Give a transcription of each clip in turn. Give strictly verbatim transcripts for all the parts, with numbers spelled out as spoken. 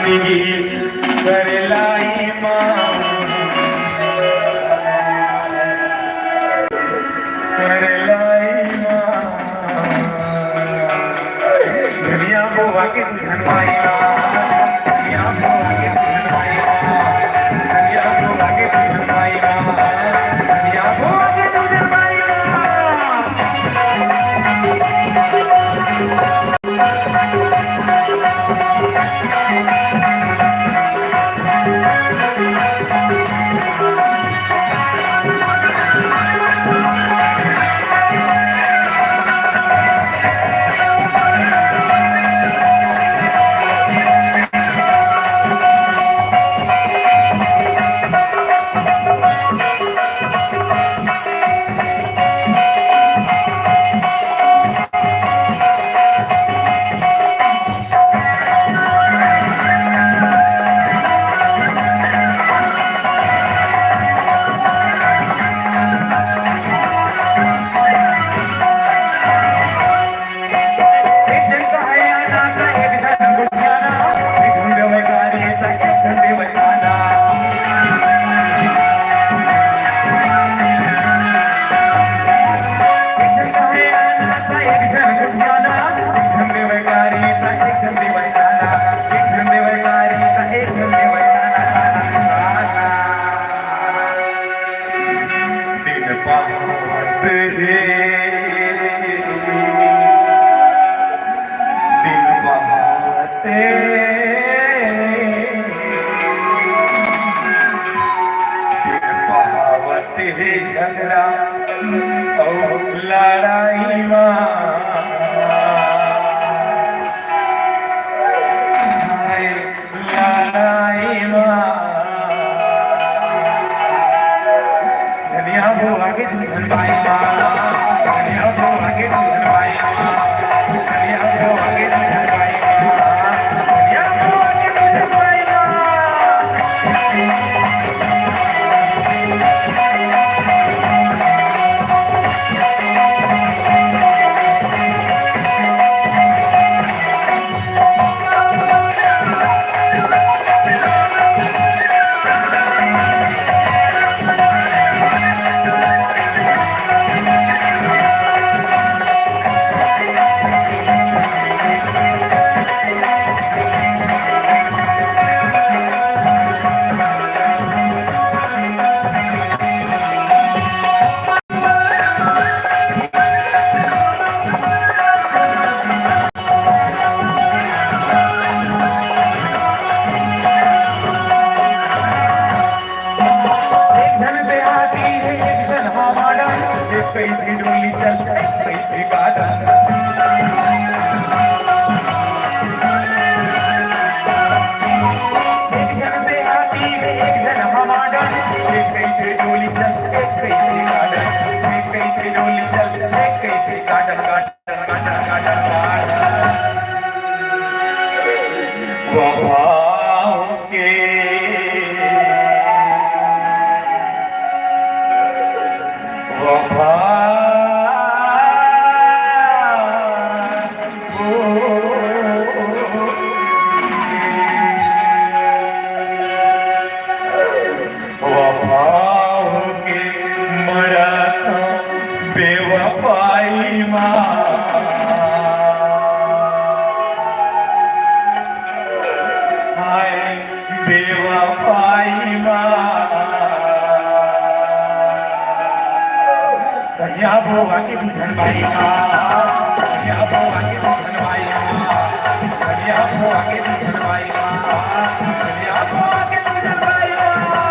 कर लाई माँ, कर लाई माँ। धनिया बोआ के दुल्हन भाई माँ, धनिया बोआ के दुल्हन भाई माँ, धनिया बोआ के दुल्हन भाई माँ, धनिया बोआ के दुल्हन भाई माँ। दिन पावत हे, दिन पावत हे, दिन पावत हे झगड़ा अउ लड़ाई मा। लड़ाई मा। धनिया बोआ के दुल्हन भाई मा। धनिया बोआ के दुल्हन भाई मा। धनिया बोआ के दुल्हन भाई मा। धनिया बोआ के दुल्हन भाई मा। एक झन देहाती हे, एक झन हमारा, एक कैसे डोली चल, एक कैसे गाड़ा। एक झन देहाती हे, एक झन हमारा, एक कैसे डोली चल, एक कैसे गाड़ा, एक कैसे डोली चल, एक कैसे गाड़ा, गाड़ा। वफा के, वफा हो। वफा होके मरत बेवफाई मा। हाय बेवफाई मा। धनिया बोआ के दुल्हन भाई मा। धनिया बोआ के दुल्हन भाई मा। धनिया बोआ के दुल्हन भाई मा। धनिया बोआ के दुल्हन भाई मा।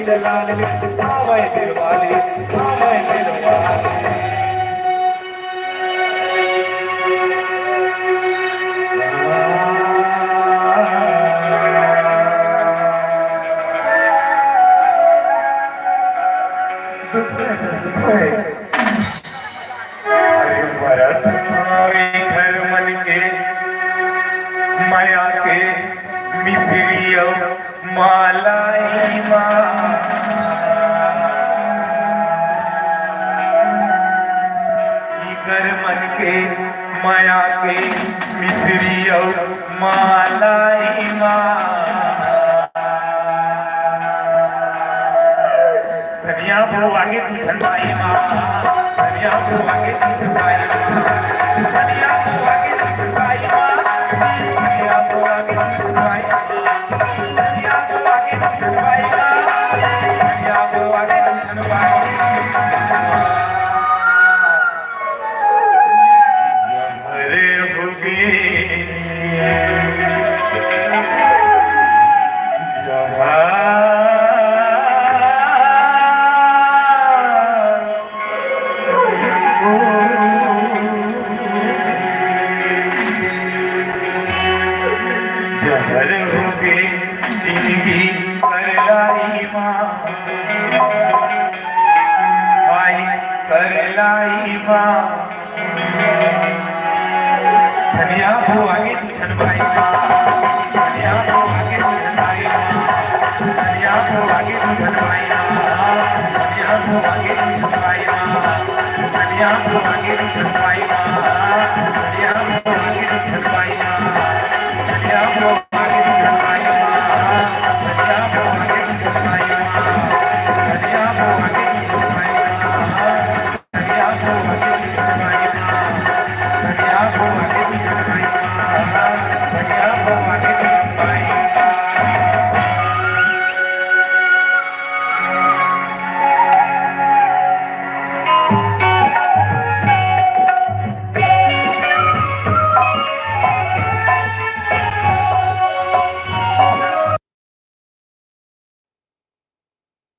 लाल, आवे दिलवाले, आवे दिलवाले। अरे भरत भावे घर मन के, मया के मिसरी अउ मालाई मा। ई घर मन के, मया के मिसरी अउ मालाई मा। धनिया बोआ के तू धनवाई माँ, धनिया बोआ के तू धनवाई माँ, धनिया बोआ के तू धनवाई माँ, धनिया बोआ के तू धनवाई माँ, धनिया बोआ के तू धनवाई माँ, धनिया बोआ के तू धनवाई माँ। अरे होगे जहाँ जहर होगे जिंदगी करलाई माँ, आई करलाई माँ। धनिया बोआ के तू धनवाई माँ, धनिया बोआ के तू धनवाई माँ, धनिया बोआ के तू धनवाई माँ, धनिया बोआ के तू धनवाई माँ, धनिया बोआ